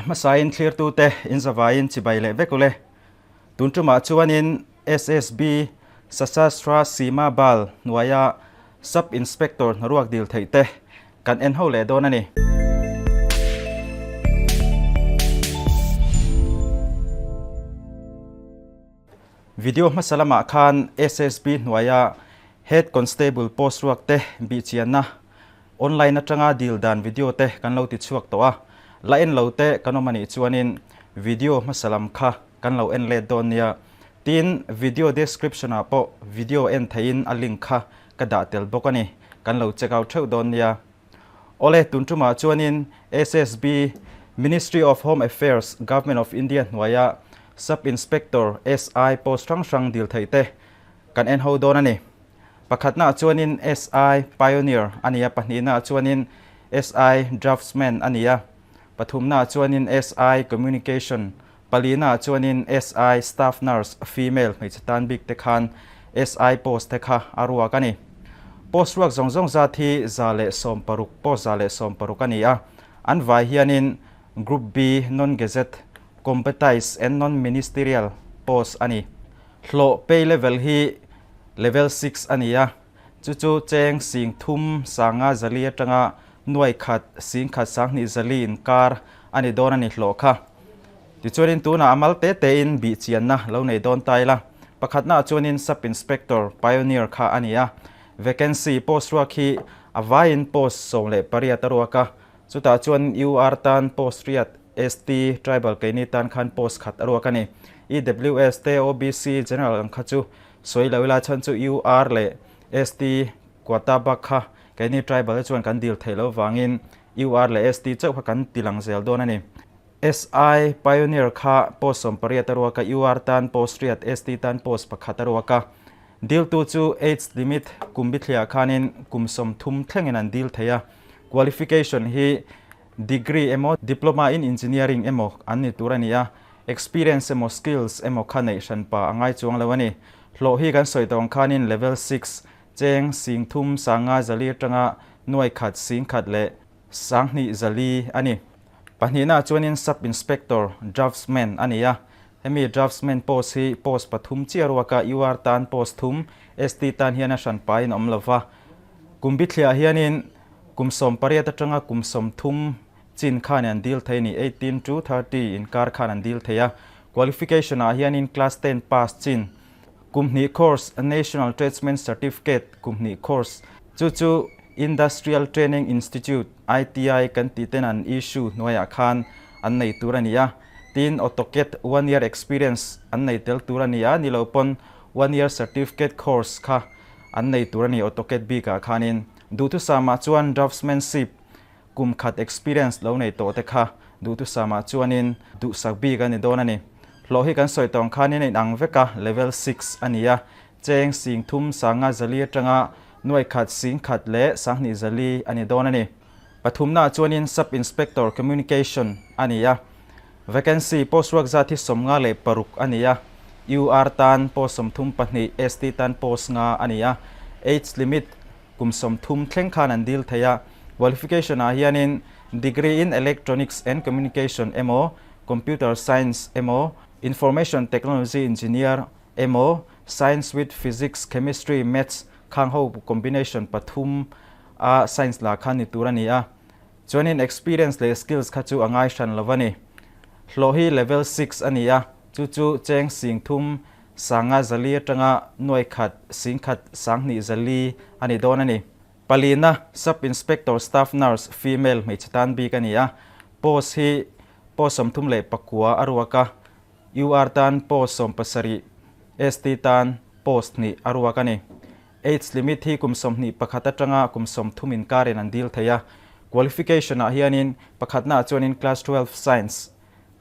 A hmasain thlirtute inzavaiin chibai leh vek ule. Tun tumah chuanin SSB Sashastra Seema Bal hnuaia Sub Inspector hnaruak dil theih te kan en ho leh dawn a ni. Video hmasa lamah khan SSB hnuaia Head Constable post ruak te bihchianna online atanga dil dan video te kan lo ti chhuak tawh a, la en lo te kan awm a nih chuanin video hmasa lam kha kan lo en let dawn nia. Tin, video description ah pawh video en theihin a link kha ka dah tel bawk a ni, kan lo check out theuh dawn nia. Awle, tun tumah chuanin SSB, Ministry of Home Affairs, Government of India hnuaia Sub Inspector, SI, post hrang hrang dil theih te kan en ho dawn a ni. Pakhatnaah chuanin SI, Pioneer, a ni a, pahnihnaah chuanin SI, Draftsman, a ni a, pathumnaah chuanin SI, Communication, Palina chuanin SI Staff Nurse Female hmeichhe tan bik te khan SI post te kha a ruak a ni. Post ruak zawng zawng zat hi 160 post 160 a ni a, an vai hianin Group B Non-Gazette Competised and Non-Ministerial post a ni. Hlawh pay level hi Level 6 a ni a, chu chu cheng 30 sanga 400 atanga 1000 10,000 20 400 inkar a ni dawn a ni hlawh kha. Tichuanin tunah a mal te tein bih chianna lo nei dawn ta ila. Pakhatnaah chuanin Sub Inspector Pioneer kha a ni a. Vacancy post ruak hi a vaiin post 18 a ruak a. Chutah chuan UR tan post riat, ST, Tribal keini tan khan post khat a ruak a ni. EWS te OBC General ang kha chu sawi lo ila chhan chu UR leh ST quota bak kha keini Tribal te chuan kan dil theih loh vangin UR leh ST chauh kha kan ti lang zel dawn a ni. SI Pioneer kha post 18 a ruak a, UR tan post riat, ST tan post pakhat a ruak a. Diltu chu age limit kum bithliah khanin kum 30 thlengin an dil thei a. Qualification hi degree emaw diploma in engineering emaw an ni tur a ni a, experience emaw skills emaw kha neih hranpa a ngai chuang lo a ni. Hlawh hi kan sawi tawh ang khanin level 6 cheng 30 sanga 400 atanga 1000 10,000 leh 20 400 a ni. Pahnihnaah chuanin Sub Inspector, Draftsman, a ni a. Hemi Draftsman post hi post pathum chiah ruaka UR tan post thum, ST tan hian a hran pain a awm lo va. Kum bithliah hianin kum 18 atanga kum 30 chin khan an dil thei a ni, 18 to 30 inkar khan an dil thei a. Qualification ah hianin class ten pass chin, kum hnih course, National Tradesman Certificate kum hnih course, chu chu Industrial Training Institute, ITI, kan tih ten an issue hnuaiah khan an nei tur a ni a. Tin, AutoCAD one year experience an nei tel tur a ni a, ni lo pawn one year certificate course kha an nei tur a ni AutoCAD bikah khanin. Duhthusamah chuan draftsmanship kum khat experience lo nei tawh te kha duhthusamah chuanin duhsak bik a ni dawn a ni. Hlawh hi kan sawi tawng khanin a inang vek a, level 6 a ni a, cheng 30 sanga 400 atanga 1000 10,000 leh 20 400 a ni dawn a ni. Pathumnaah chuanin Sub Inspector Communication a ni a, vacancy post ruak zat hi 56 a ni a, UR tan post 32, ST tan post 5 a ni a, age limit kum 30 thleng khan an dil thei a, qualification ah hianin degree in Electronics and Communication emaw, Computer Science emaw, Information Technology Engineer emaw, Science with Physics, Chemistry, Maths khang ho combination pathum a science la kha ni tur a ni a, chuanin experience leh skills kha chu a ngai hran lo a ni. Hlawh hi level 6 a ni a, chu chu cheng 30 sanga 400 atanga 1000 10,000 20 400 a ni dawn a ni. Palina, Sub Inspector Staff Nurse Female hmeichhe tan bik a ni a, post hi post 39 a ruak a, UR tan post 70, ST tan post 2 a ruak a ni. Age limit hi kum 21 atanga kum 30 inkarin an dil thei a, qualification ah hianin pakhatnaah chuanin class 12 science,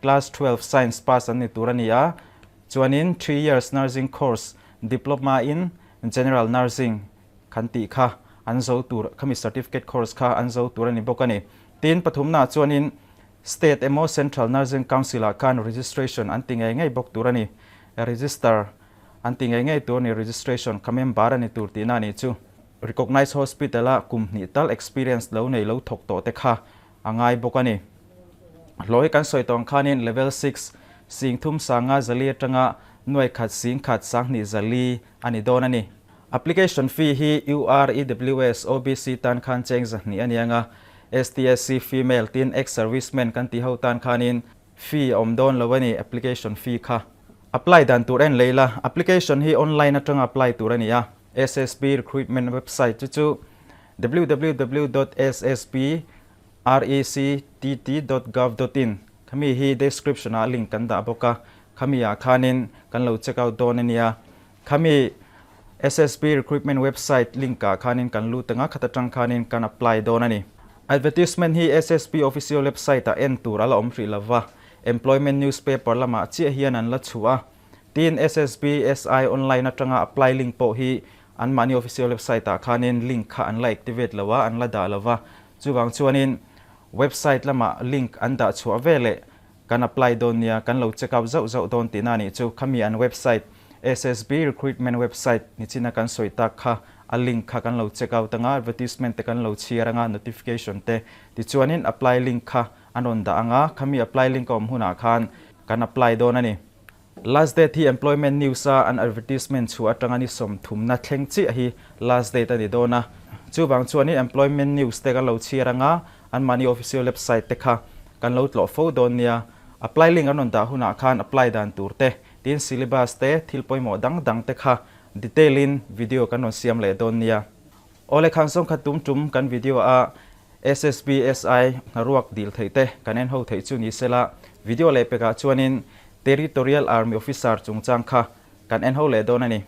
class 12 science pass an ni tur a ni a, chuanin 3 years nursing course diploma in general nursing khan tih kha an zo tur, khami certificate course kha an zo tur a ni bawk a ni. Tin, pathumnaah chuanin State emaw Central Nursing Council ah khan registration an ti ngei ngei bawk tur a ni. Register an ti ngei ngei tur a ni, registration kha member a ni tur tihna a nih chu. Recognized Hospital a kum hnih tal experience lo nei lo thawk tawh te kha a ngai bawk a ni. Hlawh hi kan sawi tawh ang khanin Level 6, 30 504 atanga 1000 10 20 4 a ni dawn a ni. Application fee hi UR, EWS, OBC tan khan cheng 200 a ni anga, STSC female tin ex-servicemen kan tih ho tan khanin fee a awm dawn lo a ni application fee kha. Apply dan tur en lei la, application hi online atanga apply tur a ni a, SSB recruitment website chu chu www dot ssb rectt dot gov dot in khami hi description ah link kan dah bawk a, khami ah khanin kan lo check out dawn a nia. Khami SSB recruitment website link ah khanin kan lut anga khat atang khanin kan apply dawn a ni. Advertisement hi SSB official website ah en tur a la awm hrih lova, employment newspaper lamah chiah hian an la chhuah a. Tin, SSB SI online atanga apply link pawh hi anmahni official website ah khanin link kha an la activate lo a, an la dah lova. Chuvang chuanin website lamah link an dah chhuah veleh Kan apply dawn nia, kan lo check out zauh zauh dawn tihna a nih chu. Khami an website, SSB recruitment website nichina kan sawi tak kha a link kha kan lo check out anga, advertisement te kan lo chhiar anga, notification te. Tichuanin apply link kha an rawn dah anga, khami apply link a awm hunah khan kan apply dawn a ni. Last date hi Employment News a an advertisement chhuah atanga ni 30na thleng chiah hi last date a ni dawn a. Chuvang chuanin Employment News te kan lo chhiar anga anmahni official website te kha kan lo tlawh fo dawn nia. Apply link an rawn dah hunah khan apply dan tur te, tin syllabus te, thil pawimawh dang dang te kha detail in video kan rawn siam leh dawn nia. Awle khan sawm khat tum tum kan video a SSB SI hnaruak dil theih te kan en ho theih chu ni sela, video leh pekah chuanin Territorial Army Officer chungchang kha kan en ho leh dawn a ni.